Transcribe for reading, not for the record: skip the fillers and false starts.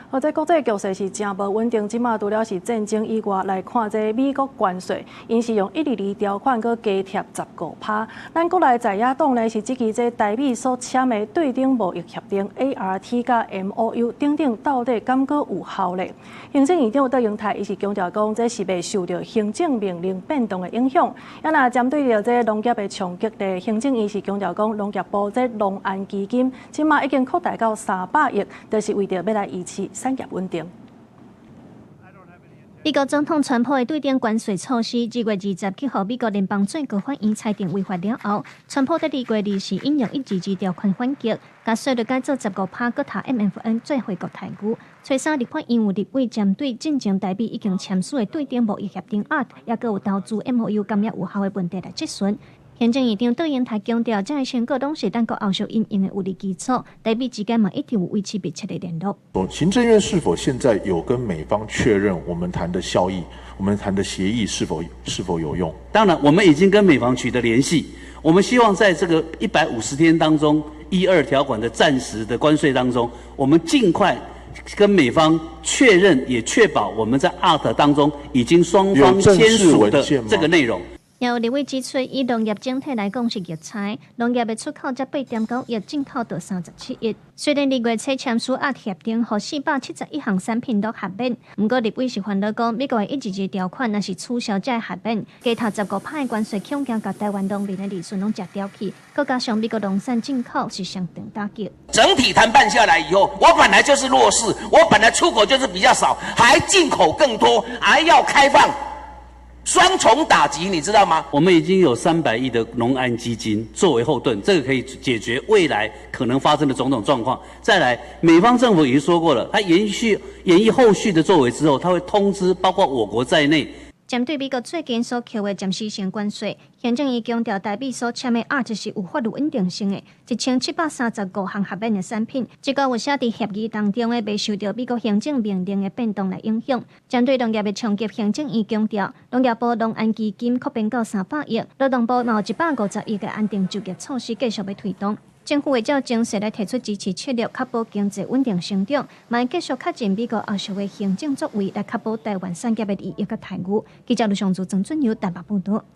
好，這國際局勢是誠無穩定，這馬除了是戰爭以外，來看這美國關稅，𪜶是用122條款閣加貼15%。咱國內在野黨呢是質疑這台美所簽的對等貿易協定 ART 佮 MOU 等等到底敢閣有效咧？行政院長卓榮泰伊是強調講，這是袂受著行政命令變動的影響。啊，若針對著這農業的衝擊咧，行政院是強調講，農業部這農安基金這馬已經擴大到300億，就是為著欲來維持產業穩定。美國總統川普的對等關稅措施，2月20去予美國聯邦最高法院裁定違法了後，川普佇2月24引用122條款反擊，共稅率改做15%，閣提 MFN 最惠國待遇。初三立法院有立委針對進前台美已經簽署的對等貿易協定 ART，抑閣有投資 MOU 敢猶有效的問題來質詢。行政院長卓榮泰強調，這个成果攏是咱國後續因應的有力基礎，台美之間嘛一直有維持密切的聯絡。行政院是否現在有跟美方確認我們談的效益，我們談的協議是否有用？當然，我們已經跟美方取得聯繫，我們希望在這個150天當中，122條款的暫時的關稅當中，我們盡快跟美方確認，也確保我們在 ART 當中已經雙方簽署的這個內容。有立委指出，以農業整體來講是逆差，農業的出口才8.9億，進口著37億。雖然二月初簽署 ART 協定，予471項產品都豁免，毋過立委是煩惱講，美國的122條款若是取消這个豁免，加頭15%的關稅，恐驚共台灣農民的利潤攏食掉去，閣加上美國農產進口是相當打擊。整體談判下來以後，我本來就是弱勢，我本來出口就是比較少，還進口更多，還要開放。雙重打擊，你知道嗎？我們已經有300億的農安基金作為後盾，這個可以解決未來可能發生的種種狀況。再來，美方政府已經說過了，他延續研議後續的作為之後，他會通知包括我國在內。針對美國最近所扣的暫時性關稅，行政院強調，台美所簽的 ART 是有法律穩定性的，1735項豁免的產品，這個有寫佇協議當中的，袂受著美國行政命令的變動來影響。針對農業的衝擊，行政院強調，農業部農安基金擴編到300億，勞動部嘛有150億的安定就業措施繼續欲推動。政府會照情勢來提出支持策略，確保經濟穩定成長，嘛會繼續確認美國後續的行政作為，來確保台灣產業的利益佮待遇。記者盧尚祖、曾俊友台北報導。